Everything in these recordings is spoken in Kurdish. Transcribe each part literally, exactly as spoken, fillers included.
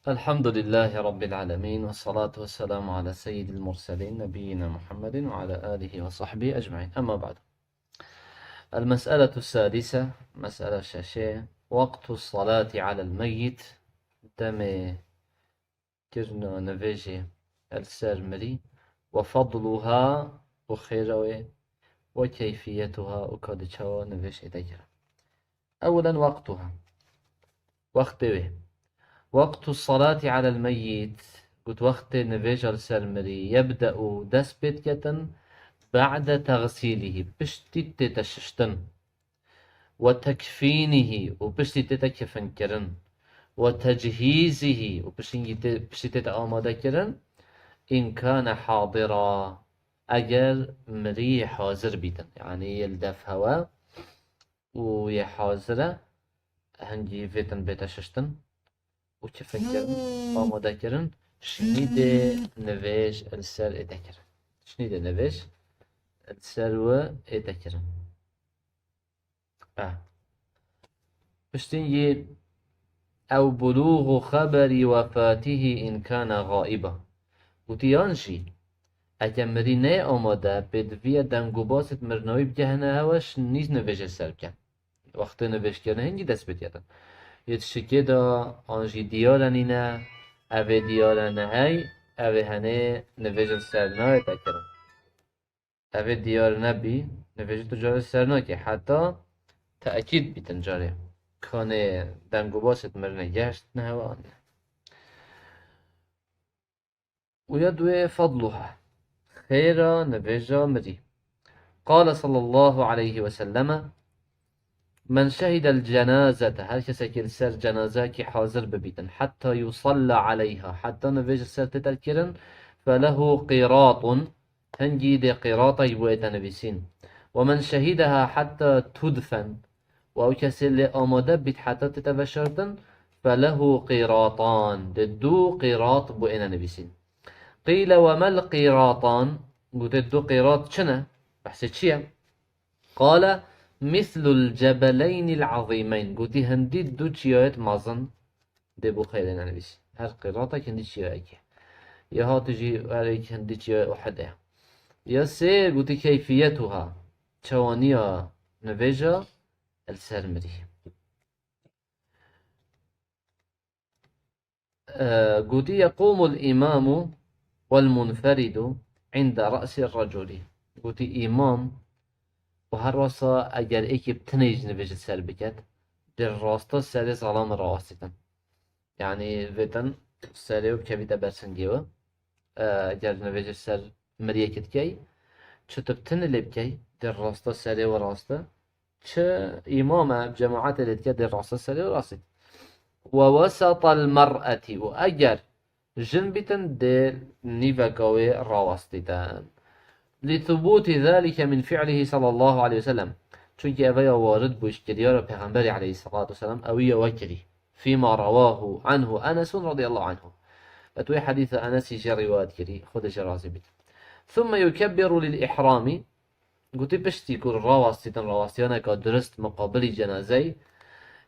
الحمد لله رب العالمين، والصلاة والسلام على سيد المرسلين نبينا محمد وعلى آله وصحبه أجمعين. أما بعد. المسألة السادسة، مسألة شاشة، وقت الصلاة على الميت، demê kirina nivêjê li ser mirî, وفضلها، û xêra wê، وكيفيتها، û ka di çawa nivêj ê te kirin. أولا وقتها. Wextê wê. وقت الصلاة على الميت، got wextê nivêja li ser mirî, يبدأ، dest pê diketin, بعد تغسيله، piştî tête şiştin, وتكفينه، û piştî tête kefinkirin, وتجهيزه، û piştî tê-, piştî tête amadekirin, إن كان حاضرا، eger mirî hazir bîtin, yanî yê li def hewe û yê hazir e, hingî vêtin bête şiştin û kefinkirin, amadekirin, şinîdê nivêj li ser ê te kirin. Şinîdê nivêj li ser wê ê te kirin. Eh. Piştî yî, أو بلوغ خبر وفاته إن كان غائبا. Gotî yan jî, eke mirî neyê amade, pêdiviye dengûbasêt mirina wî bigehine hewe, şinî nivêjê ser bikin. Wextê nivêjkirinê hingî dest pê diketin. Yê di şikê de an jî diyar e nîne, ev ê diyar e nehey, ev ê henê nivêj li ser nayê te kirin. Ev ê diyar nebî, nivêjê tu carê ser nake, heta te'kîd bîtin carê. Kanê dengûbasêt mirine geştine hewe an ne. û ya duê فضلها، xêra nivêja mirî. قال صلى الله عليه وسلم: من شهد الجنازة، her kesekî li ser cenazeyekî hazir bibîtin, حتى يصلى عليها، heta nivêj li ser tête kirin, فله قيراط، hingî dê qîratek bo wê te nivîsîn. ومن شهدها حتى تدفن، û ew kesê lê amade bît heta tête veşartin, فله قيراطان، dê du qîrat bo wê nivîsîn. قيل: وما القيراطان؟ Gotê du qîrat çi ne? Behsê çi ye? قال: مثل الجبلين العظيمين. Gotî hindî du çiyayêt mezin dê bo xêrê nenivîsî. Her qîratek hindî çiyayekê. Ya hatî jî her yek hindî çiyayê Uhudê. Ya sê gotî كيفيتها. Çawaniya nivêja li ser mirî. Ee, gotî: يقوم الإمام والمنفرد عند رأس الرجل. Gotî îmam û her wesa eger êkî bi tinê jî nivêj li ser biket, dê rasta serê zalamê rawestîtin. Yanî vêtin serê wê bikevîte ber singê wê. Ee, eger nivêj li ser miriyekî dikey, çi tu bi tinê lê bikey, dê rasta serê wê rast e, çi îmam e, cemaetê lê dike, dê rasta serê wê rastît. ووسط المرأة، û eger jin bîtin, dê nîveka wê rawestîtin. لثبوت ذلك من فعله صلى الله عليه وسلم. Çunkî eve ya warid bû ji kiryara Pêxemberê aleyhisselatu vesselam, ewî ya we kirî. فيما رواه عنه أنس رضي الله عنه. Et wê hedîsa Enesî jê rîwayet kirî, Xwedê jê razî bît. ثم يكبر للإحرام. Gotî piştî ku rawestîtin, rawestiyaneka durist muqabilî cenazeyî,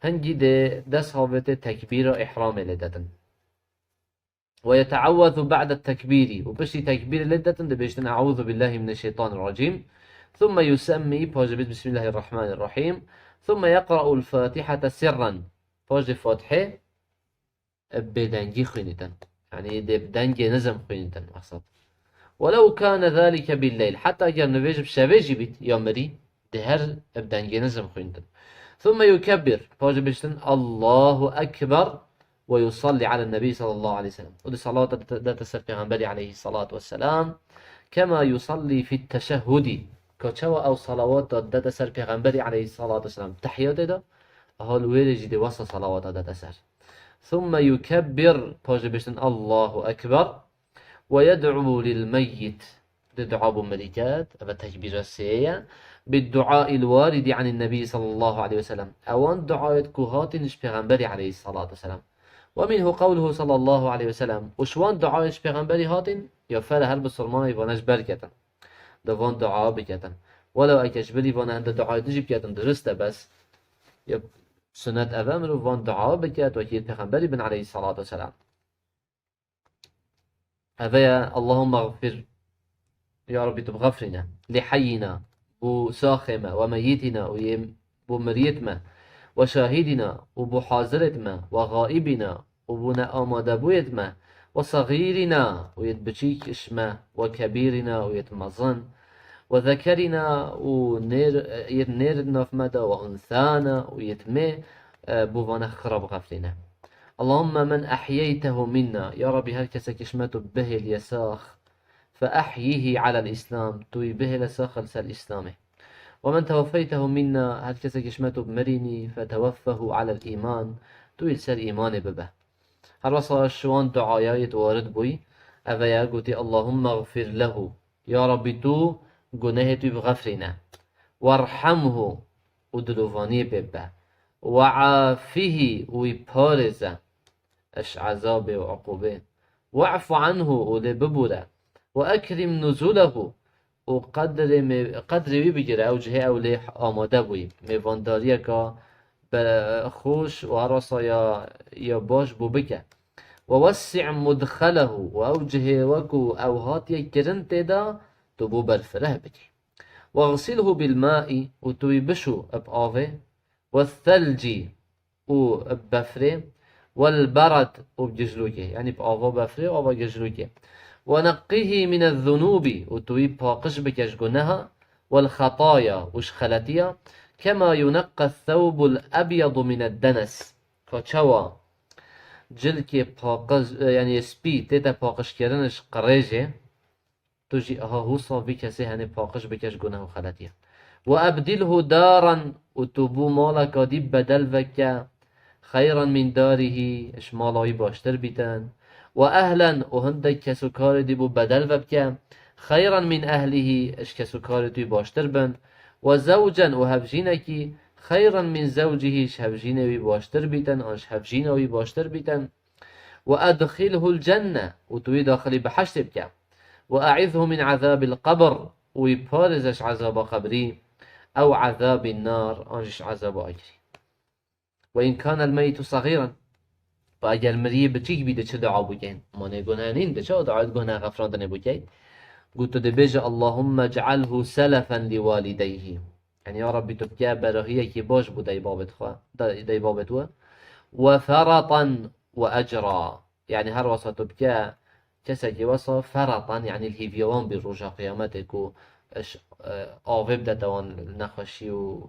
hingî dê dest havêtê tekbîra îhramê lê detin. ويتعوذ بعد التكبير. û piştî tekbîrê lê detin dibêjtin: أعوذ بالله من الشيطان الرجيم. ثم يسمي، paş dibêjt: بسم الله الرحمن الرحيم. ثم يقرأ الفاتحة سرا. Paş dê Fatihê bi bêdengî xwînîtin. Yanî dê bi dengê nizm xwînîtin, mexsed. ولو كان ذلك بالليل. Heta eger nivêj bi şevê jî bît, ya mirî, dê her bi dengê nizm xwînîtin. ثم يكبر. Paş dê bêjtin: الله أكبر. ويصلي على النبي صلى الله عليه وسلم. û dê salawata dete ser Pêxemberî aleyhissalatu vesselam. كما يصلي في التشهد. Ka çawa ew salawata dete ser Pêxemberî aleyhissalatu vesselam tehiyatê de, hal wê rê jî dê wesa salawata dete ser. ثم يكبر، paş dê bêjtin الله أكبر، ويدعو للميت، dê dua bo mirî ket, eve tekbîra sê ye. بالدعاء الوارد عن النبي صلى الله عليه وسلم. Ewan duayêt ku hatin ji Pêxemberî aleyhissalatu vesselam. ومنه قوله صلى الله عليه وسلم. Û ji wan duayêt ji Pêxemberî hatin, ya fere her bisilmanekî vane ji ber ketin. Dê van dua biketin. Welew eke ji bilî vane hinde duayê din jî biketin, durist e bes. Ya sunet ev e mirov van dua biket, wekî Pêxemberî bin aleyhissalatu vesselam. Eve ye, Allahümme ğfir. Ya Rabbî, tu bixefrîne. Li heyyina, bo saxê me, we meyyitina, û yê bo miriyêt me, we şahidina, û bo hazirêt me, we xaibina, û bo neamadebûyêt me, we saxîrina, û yêt biçîk ji me, we kebîrina, û yêt mezin, we zekerina, û nêr, yêt nêr di nav me de, we unsana, û yêt mê, e, bo vane xira bixefrîne. Allahümme men ehyeytehu minna, ya Rabbî, her kesekî ji me tu bihêliye sax, fe ehyihi alel Îslam, tu wî bihêle sax li ser Îslamê. Ve men teweffeytehu minna, her kesekî ji me tu bimirînî, fe teweffehu alel îman, tu wî li ser îmanê bibe. Her wesa ji wan duaya yêt warid bûyî, eve ye, gotî, Allahümme ğfir lehu, ya Rabbî, tu gunehê tu bixefrîne. Werhamhu, û dilovaniyê pê bibe. We'afihi, û wî parêze ji ezabê û uqûbê. We'fu anhu, û lê bibûre. Ve ekrim nuzulehu, û qedrê mê-, qedrê wî bigire, ew cihê ew lê amade bûyî. Mêvandariyeka be-, xweş û her wesa ya, ya baş bû bike. Ve wessi' mudxalehu, û ew cihê wekû ew hatiye kirin tê de, tu bû berfireh bikî. Wexsilhu bil ma'i, û tu wî bişû bi avê, we thelci, û bi befrê, wel berad, û bi gijlûkê, yanî bi ava befrê û ava gijlûkê. We neqqihi mine zunûbî, û tu wî paqij bike ji guneha, wel xetaya, û ji xeletiya, kema yunaqqa thewbul ebyadu mine denes, ka çawa cilkê paqij, yanî spî tête paqijkirin ji qirêjê, tu jî aha wisa vî kesê henê paqij bike ji guneh û xeletiya. Ve ebdilhu daran, û tu bo maleka dî bedel veke, xeyran min darihî, ji mala wî baştir bîtin. Ve ehlen, û hindek kes û karê dî bo bedel vebike, xeyran min ehlihî, ji kes û karê tu wî baştir bin. Ve zewcen, û hevjînekî, xeyran min zewcihî, ji hevjînê wî baştir bîtin, an ji hevjîna wî baştir bîtin. Ve edxilhul cenne, û tu wî daxilî biheştê bike. Ve e'izhu min ezabil qebr, û wî parêze ji ezaba qebrî, ew ezabin nar, an jî ji ezaba agirî. Ve in kanel meyyitu sagiran, ve eger miriyê biçîk bî, di çi dua bû kên? Ma nê guneh nîn, di çi dua guneh xefrandinê bû key? Got, tu dibêje, Allahümme ec'alhu selefen li walideyhi. Yanî, ya Rabbî, tu bike berahiyekî baş bû dey babet xwe, dey, dey babet we. Ve feratan ve ecra. Yanî, her wesa tu bike kesekî wesa feratan, yanî, li hîviya wan bî roja qiyametê ku iş, e, avê bidete wan li nexweşî û,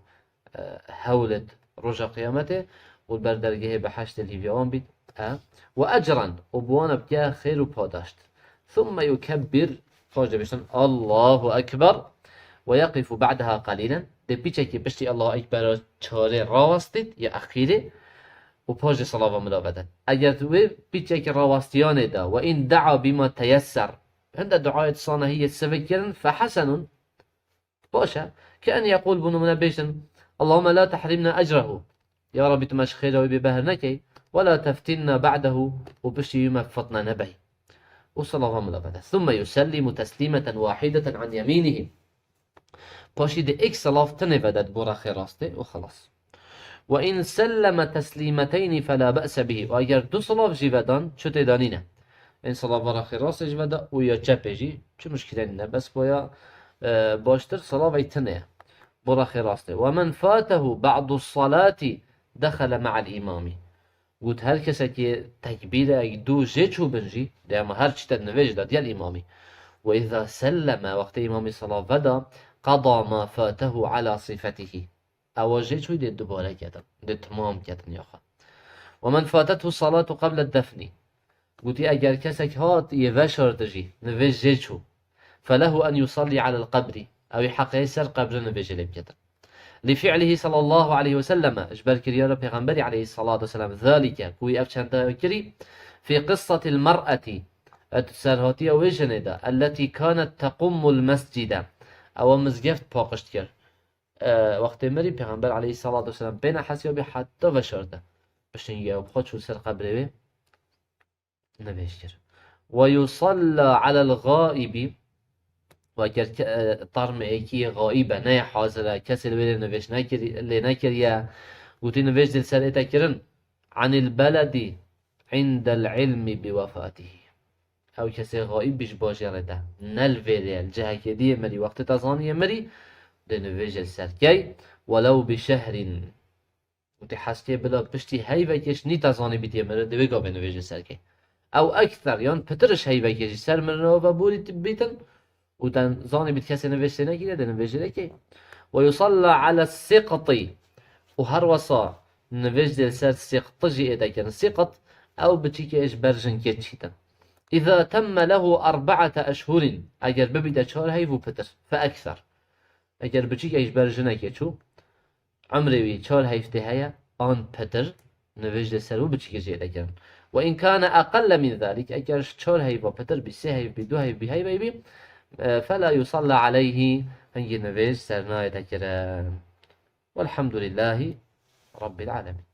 e, hewlet roja qiyametê û li ber dergehê biheştê li hîviya wan bît. E, ve ecran, û bi wan bike xêr û padaşt. Thumme yukebbir, paş dibêjin, Allahu Ekber, ve yeqifu ba'daha qalilen, dê piçekî piştî Allahu Ekber çarê rawestît, ya exîrê, û paş dê salava mila vedet. Eger tu wê piçekî rawastiyanê de, ve in da'a bima teyesser, hinde duayê tu sana hî yê sivikirin, fe hesenun, baş e. Ke en yeqûl, bo nimûne bêjin, Allahümme la tehrimna ecrehu. Ya Rabbî, tu me ji xêra wî bêbehr nekey. Ve la teftinna ba'dehu, û piştî wî me fitne nebey. Û salava mila vede. Thumme yusellimu teslîmeten wahideten an yemînihi. Paşî di êk salav tinê vedet bo rexê rastê û xelas. Ve in selleme teslîmeteyni fela be'se bihi. Û eger du salav jî vedan, çi tê de nîne. Ên salava rexê rastê jî veda û ya çepê jî, çi muşkile nîne. Bes boya, e, baştir salavey tinê ye. Bo rexê rastê. Ve men fatehu ba'du salati dexele ma'al îmamî. Got, her kesekî tekbîrek du jê çûbin jî, dema her çi te nivêj de diyel îmamî. Ve îza selleme, wextê îmamî salav veda, qeda ma fatehu ala sifetihi. Ewa jê çûy dê dubare ketin, dê timam ketin ya xwe. Ve men fatethu salatu qeble defnî. Gotî, eger kesek hat yê veşarti jî, nivêj jê çû. Felehu en yusalli alel qebrî. Ew ê heqê ser qebrê nivêjê lê biketin. Li fi'lihi sallallahu aleyhi ve selleme, ji ber kiryara Pêxemberî aleyhissalatu vesselam, zalike, ku wî ev çenda kirî, fi qissatil mer'eti, et serhatiya wê jinê de, elleti kanet teqummul mescide, ewa mizgeft paqij dikir. E, wextê mirî Pêxember aleyhissalatu vesselam pê nehesiya bî heta veşarte. Piştî ew bi xwe çû ser qebrê wê nivêj kir. Ve yusalla alel gaibi, ve ger ke-, e, tarmê êkî gaîb e, neyê hazir e, kesê li wê lê nivêj nekirî-, lê nekiriye, gotî nivêj dê li ser ê te kirin, anil beledi indel ilmi bi wefatihi. Ew kesê xaîb bî ji bajêrê de. Ne li vêrê ye, li cihekê diyê mirî, wextê te zaniye mirî, dê nivêjê li ser key, welew bi şehrin. Û tê heskê bila piştî heyvekê ji nî te zanî bîtiye mirin, dê wê gavê nivêjê ser key. Ew ekser, yan pitir ji heyvekê jî ser mirinova borî bîtin, û te zanî bît kesê nivêj tê nekiriye, dê nivêjê lê key. Ve yusalla ala siqtî. Û her wesa nivêj dê li ser siqtî jî êde kirin. Siqt, ew biçîkê ji ber jinkê çîtin. Îza temme lehu erbe'ete eşhurin. Eger bibîte çar heyv û pitir. Fe ekser. Eger biçîkek ji ber jinekê çû, emrê wî çar heyv tê heye, an pitir, nivêj dê ser û biçîkê jê dekirin. Ve in kane eqelle min zalik, eger ji çar heyva pitir bî, sê heyv bî, du heyv bî, heyvey bî, e, fela yusalla aleyhi, hingî nivêj ser nayê dekirin. Velhamdülillahi Rabbil alemin.